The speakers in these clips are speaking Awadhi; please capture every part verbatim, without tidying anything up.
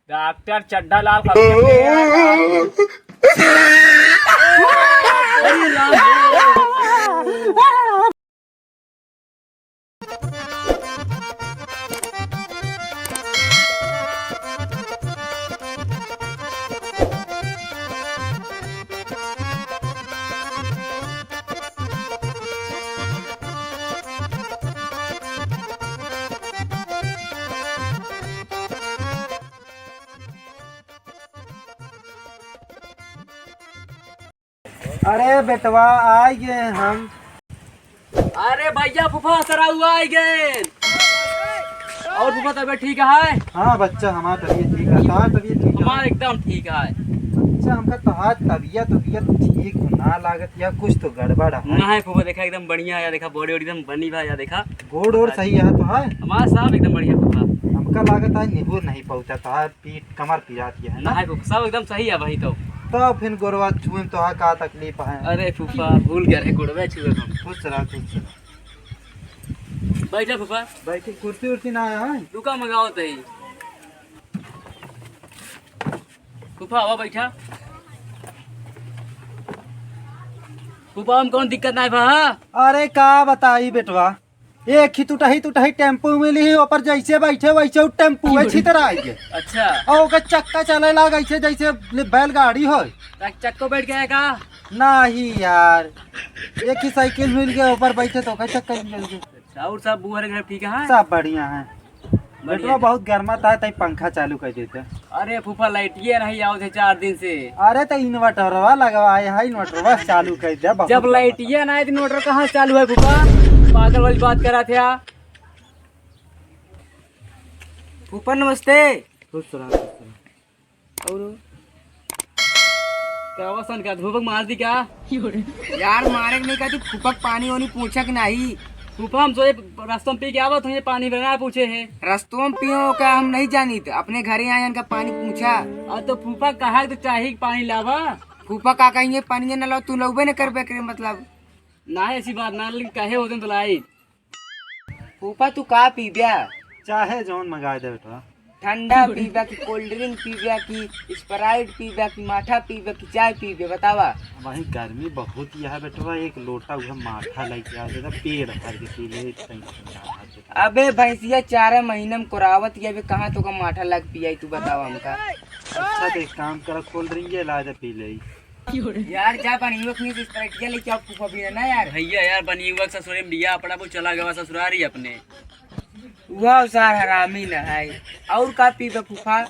डॉक्टर चड्ढा लाल खत्म हो गया। अरे राम। अरे बेटवा, आइ गए हम। अरे भैया, फूफा सरऊ आइ गए। और फूफा, तबियत ठीक है? हाँ बच्चा, हमार तबियत ठीक है। तोहार तबियत ठीक है? हमार एकदम ठीक है। अच्छा, हमका तोहार तबियत, तबियत ठीक ना लागत या, कुछ तो गड़बड़ है। ना है फूफा, देखा एकदम बढ़िया है, देखा बॉडी वॉडी एकदम बनी बा, या देखा। गोड़ ओड़ सही है तोहार? हमार सब एकदम बढ़िया फूफा। हमका लागत है निहुर नहीं पाउता तोहार। पीठ कमर पिरात है ना? ना है फूफा, सब एकदम सही है भाई। तो तो फिर गोड़वा छुए में तोहार का तकलीफ है? अरे फूफा, भूल गया रहे, गोड़वा छुए हम। खुश रहा, खुश रहा। बैठा फूफा। बैठे, कुर्सी उर्सी ना है? रुका, मंगाओ तई। फूफा, आवा बैठा। फूफा, हम कौन दिक्कत ना है बा? अरे का बताई बेटवा, एक ही टुटही टुटही टेम्पू मिली ही, ऊपर जैसे बैठे वैसे उ टेम्पू है छितराई गए। अच्छा। और ओकर चक्का चले लाग ऐसे जैसे ले बैलगाड़ी हो। चक्को बैठ गया का? नहीं यार, एक ही साइकिल मिल गया, ऊपर बैठे तो ओकर चक्का निकल गया। अच्छा, और सब बुआ रे घर ठीक है? सब बढ़िया है। बढ़िया बेटवा है। बहुत गर्मा था, तई पंखा चालू कर देते। अरे फूफा, लाइटिया नहीं आवत है चार दिन से। अरे तो इन्वर्टरवा लगवाए है, इन्वर्टरवा चालू कर दे। बहुत जब गर्मा लाइटिया ना है तो इन्वर्टर कहाँ से चालू है फूफा? पागल वाली बात करा थे। फूफा नमस्ते। खुश रहा, खुश रहा। और का वसन का धूपक मार दी का? यार मारे के नहीं कहती, फूफक पानी ओनी पूछक नहीं। फूफा हम सोचे रस्तों में पी के आवत हुए, पानी बिना पूछे है। रस्तों में पियो का हम नहीं जानित, अपने घरे आए इनका पानी पूछा। और तो फूफा कहा तो चाही कि पानी लावा। फूफा का कहिए पानी न लाओ, तू लौबे न करबे करे मतलब। ना ऐसी बात ना, लेकिन कहे होते तो लाई। फूफा, तू का पीब्या? चाहे जौन मंगाए दे बेटवा। ठंडा पीब्या कि कोल्ड ड्रिंक पीब्या कि स्प्राइट पीब्या कि माठा पीब्या कि चाय पीब्या, बतावा। वहीं गर्मी बहुत ही है बेटवा, एक लोटा उहे माठा लेके आ देता, पेट भर के पी ले, इतना ही ठंडा है बेटा। अबे भैंसिया, चार महीना में कोरावत ही, अबे कहाँ तो का माठा लाग पियाई, तू बतावा हमका। अच्छा तो एक काम करा, कोल्ड ड्रिंक ये ला दे, पी ले। यार जा बनियुआ के नीचे स्प्राइटिया लेके आओ फूफा भी है ना यार। भैया यार बनियुआ के ससुरे में बिया पड़ा, वो चला गवा ससुरारी अपने। वाह सार हरामी न है। और का पीबे फूफा?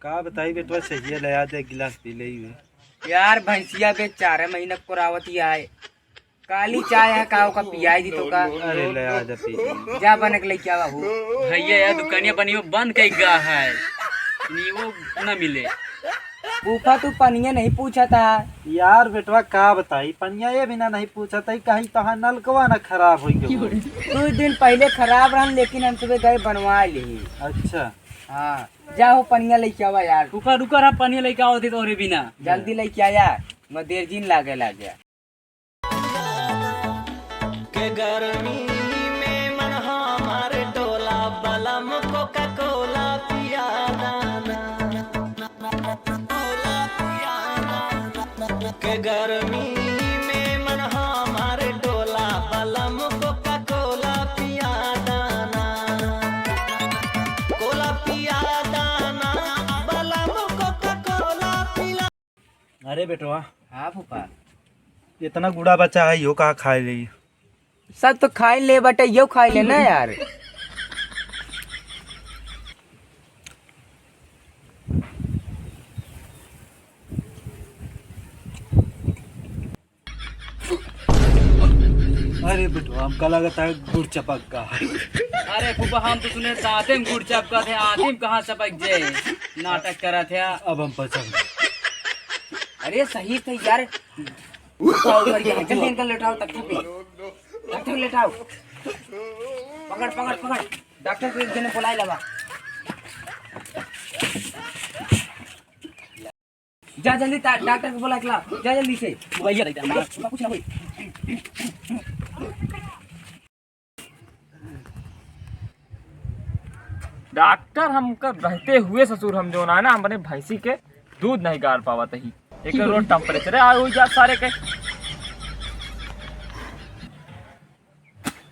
का बताई बेटवा, सहिए ले आ दे, एक गिलास पी ले ही। यार भैंसिया बे चार महीना कोरावत ही आए। काली चाय है का ओका पियाई दी तो का? अरे ले आ जा पी ले। जा बने के लेके आवा हो। भैया यार दुकानिया बनियुआ बंद कई गा है। नीवो ना मिले। फूफा तू पनिया नहीं पूछा था। यार बेटवा का बताई, पनिया ये बिना नहीं पूछा था, कहीं तोहार नलकवा ना खराब हो गयो। दो दिन पहले खराब रहन, लेकिन हम सुबह गए बनवा ले। अच्छा। हाँ, जा हो पनिया लेके आवा यार। रुका, रुका, हम पनिया लेके आवत ही तोहरे बिना। जल्दी लेके आ यार, मैं देर जिन लागे लागे। के गर्मी में मन हमार डोला, बलम कोका कोला पिया दाना। कोला पिया दाना। के गर्मी में मन हमार डोला, बलम कोका कोला पिया दाना। कोला पिया दाना, बलम कोका कोला पिया। अरे बेटवा। हाँ फूफा। इतना गुड़ा बचा है, यो का खाए ले? सब तो खाए ले बटे, यो खाए ले ना यार। अरे बेटवा, हमका लगत है गुड़ चपक का। अरे फूफा, हम तो सुने दांते में गुड़ चपका थे, आदमी कहाँ चपक जाए, नाटक करा थे। अब हम पचम। अरे सही थे यार, उठाओ करके, जल्दी इनका लेटाओ तख्ता पे, तख्ता पे लेटाओ, पकड़ पकड़ पकड़, डॉक्टर को एक जने बुलाए लावा। जा जल्दी ता-, डॉक्टर को बुला के ला, जा जल्दी से। भैया देखते हैं, हमारा कुछ ना कोई। डॉक्टर हमका रहते हुए ससुर हम जौन है ना, हमरे भैंसी के दूध नहीं गार पावत ही। एक रोज टेम्परेचर आ हो जा सारे के।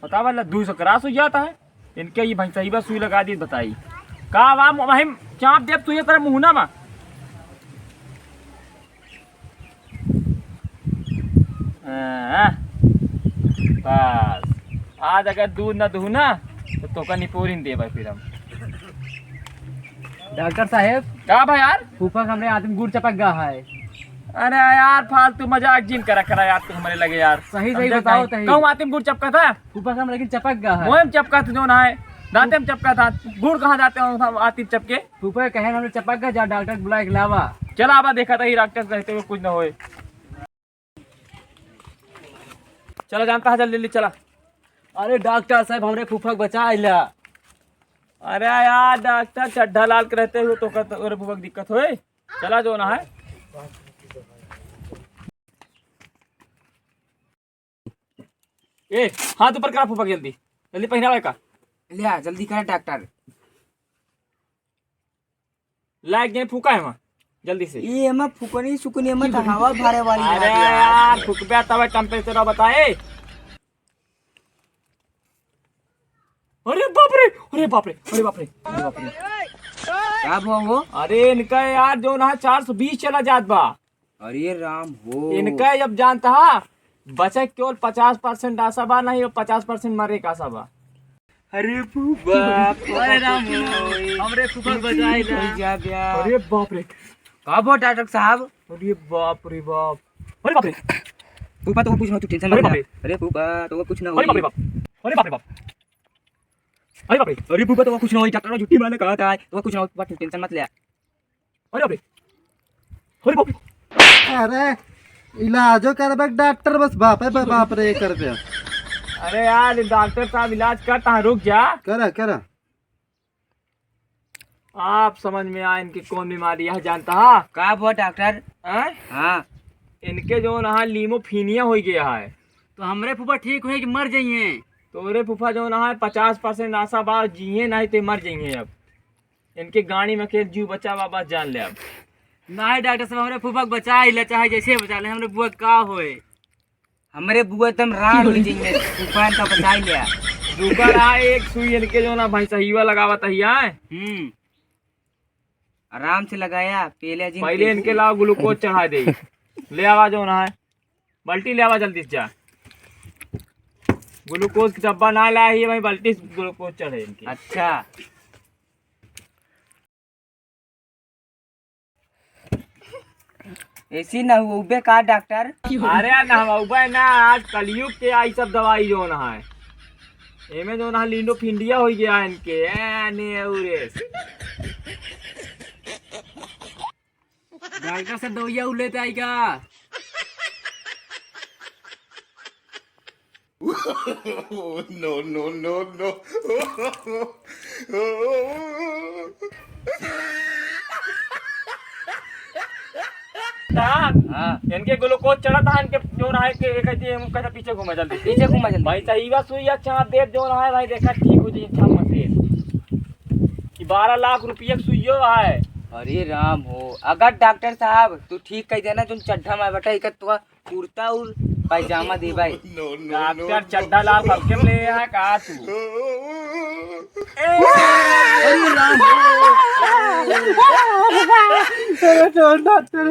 बतावा ला, दो सौ क्रॉस हो जाता है। इनके ये भैंसहिया सुई लगा दी, बताई। का बा, वहीं चाप देब सुई तेरे मुहना में। हाँ, बस। आज अगर दूध ना दूँ ना, तो तोका निपोरिन देबे फिर हम। डॉक्टर साहेब। का बा यार? फूफा के हमरे आदमी गुड़ चपक गा है। अरे यार, फालतू मजाक जिन करा करा यार, तू हमरे लगे यार। सही, सही समझे बताओ, नहीं? सही। कहूँ आतिम गुड़ चपका था? फूफा के हमरे लेकिन चपक गा है। मुँह में चपका था जौन है, दाँते में चपका था, गुड़ कहाँ जाते हो आतिम चपके? फूफा कहे हमरे चपक गा, जा डॉक्टर बुलाए के लावा। चला आवा, देखा था ही डॉक्टर कहते हुए कुछ ना होए। चला जानता है, जल्दी जल्दी चला। अरे डॉक्टर साहब, हमरे फूफा के बचा ला। अरे यार डॉक्टर, चड्ढा लाल के रहते हुए तो कर, अरे फूफा के दिक्कत होए। चला जौन है। ए, हाथ ऊपर करा फूफा के जल्दी। जल्दी पहनावे का। लिया, जल्दी करा डॉक्टर। लायक जने फूका है वहाँ, जल्दी से। ये एमा फुकनी सुकनी एमा तो हवा भरे वाली अरे है यार। यार, फुकबे तब टेम्परेचर बताए। अरे बाप रे, अरे बाप रे, अरे बाप रे, अरे बाप रे। का हुआ वो? अरे इनका यार जौन है चार सौ बीस चला जात बा। अरे राम हो। इनका जब जानता हा, बचे केवल पचास परसेंट आशा बा, नहीं पचास परसेंट मरे का आशा बा। अरे फूफा, अरे राम हो, हमरे फूफा के बचाए ना। अरे बाप रे। का बा डॉक्टर साहब? अरे बाप रे बाप। अरे बाप रे। फूफा तो कुछ ना, तू टेंशन मत ले। अरे फूफा तो कुछ ना होई। अरे बाप रे बाप। अरे बाप रे बाप। अरे बाप रे। अरे फूफा तो कुछ ना होई, डॉक्टर छुट्टी माने कहा था, तो कुछ ना होई, फूफा तू टेंशन मत ले। अरे बाप रे। अरे बाप रे। अरे, इलाजो करबे डॉक्टर, बस बाप रे, बा-, बाप रे करबे। अरे यार, डॉक्टर साहब इलाज करता है, रुक जा। करा, करा। आप समझ में आए इनकी कौन बीमारी है, जानता हा? का हुआ डॉक्टर? हैं? हाँ। इनके जौन है लीमोफीनिया हो गया है। तो हमरे फूफा ठीक हुए कि मर जाइए? तोरे फूफा जौन है पचास परसेंट आशा बा, जिए नहीं ते मर जाइए अब। इनके गाड़ी में के जीव बचा बा, बस जान ले अब। नहीं डॉक्टर साहब, हमरे फूफा के बचा ही ले, चाहे जैसे बचा ले, हमरे बुआ का होए। हमरे बुआ एकदम रान हो जाइए, फूफा इनका बचा ही ले। रुका रहा एक सुई इनके जो ना भाई सहीवा लगावा तहिया है। हम्म। आराम से लगाया, पहले जिन पहले इनके लाओ ग्लूकोज चढ़ा दे। ले आवा जो ना है। बाल्टी ले आवा जल्दी से जा। ग्लूकोज के डब्बा ना लाए ही भाई, बाल्टी से ग्लूकोज चढ़े इनके। अच्छा। ऐसी ना हुआ उबे का डॉक्टर? अरे ना हुआ उबे ना, आज कलयुग के आई सब दवाई जो ना है। एमे जो ना लीनो फिंडिया हो गया इनके, ए ने उरे। डॉक्टर से दवाइया उ लेते आई का? No, no, no, no। हाँ। इनके ग्लूकोज चढ़ा था, इनके जो ना है कि एक आदमी हम कहता पीछे घूमा जल्दी। पीछे घूमा जल्दी। भाई सहीवा सुइया चाप देत जो ना है भाई, देखा ठीक हो जाए चाप मशीन। कि बारह लाख रुपया के सुइयो है। अरे राम हो, अगर डॉक्टर साहब तू ठीक कह देना, जोन चड्ढा में बैठा, एक तो कुर्ता और पैजामा दे भाई। डॉक्टर चड्ढा लाल सबके ले आ का तू? अरे राम हो। अरे डॉक्टर, डॉक्टर,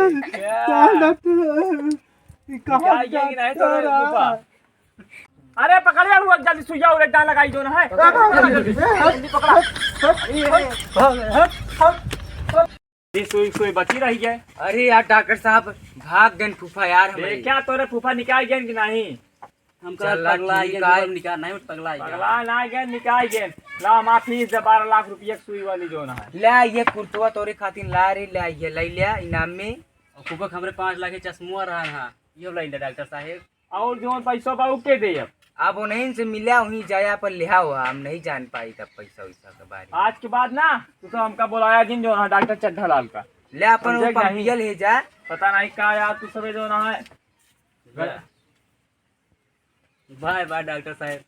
डॉक्टर, ये कहाँ क्या ये कि नहीं तो डॉक्टर है? अरे पकड़ यार, वो जल्दी सुइया और डाल लगाई जो ना है। पकड़, पकड़, जल्दी, जल्दी पकड़ा। ये सुई, सुई बची रही है। अरे यार डॉक्टर साहब, भाग गन फूफा यार हमारी। क्या तोरे फूफा निकाल गए कि नहीं? हम चल, पगला ठीक गए, है। निकाल, नहीं पगला गए। पगला ना गए, निकाल गए। ला, हम आप ही से बारह लाख रुपया की सुई वाली जो ना है। ले, ये कुर्तवा तोरे खातिर ला रे, ले, ये ले ले इनाम में। और फूफा के हमरे पाँच लाख के चश्मा रहा है, ये ले ले डॉक्टर साहेब। और जौन पैसा बा, उ के दे अब? अब उन्हीं से मिला, वहीं जाया पर लिहा हुआ, हम नहीं जान पाई तब पैसा वैसा के बारे में। आज के बाद ना, तू तो हमका बुलाया जिन जो हाँ, डॉक्टर चड्ढा लाल का। ले अपन समझे वो कि नहीं? पंपिया ले जा। पता नहीं का यार, तू सबे जो ना है। बाय बाय डॉक्टर साहब।